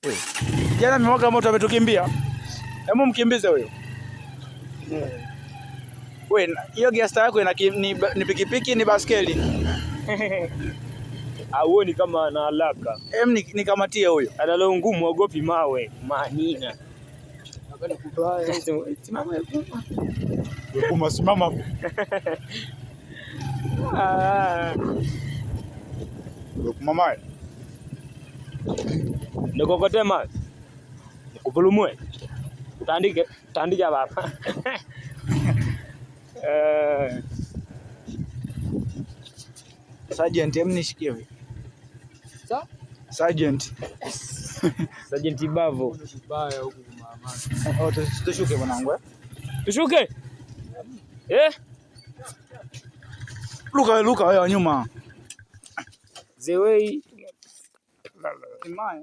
We. Kijana amewaka moto ametukimbia. Hebu mkimbize huyo. We, hiyo gesta yako ina ni pikipiki ni baskeli? Auoni kama ana haraka. Em, nikamatie huyo. Ana roho ngumu, ogopi mawe. Manina. Simama. Kuma simama. Ah. Mama. Nikokote mawe. Nikuvulumue. Tandike, tandike baba. Eh. Sergeant, em nishikie huyo. Sergeant. Sergeant Bavo. Oh, tushuke mwanangu eh. Tushuke. Eh? Luka, luka wewe nyuma. Zewei. Imaya.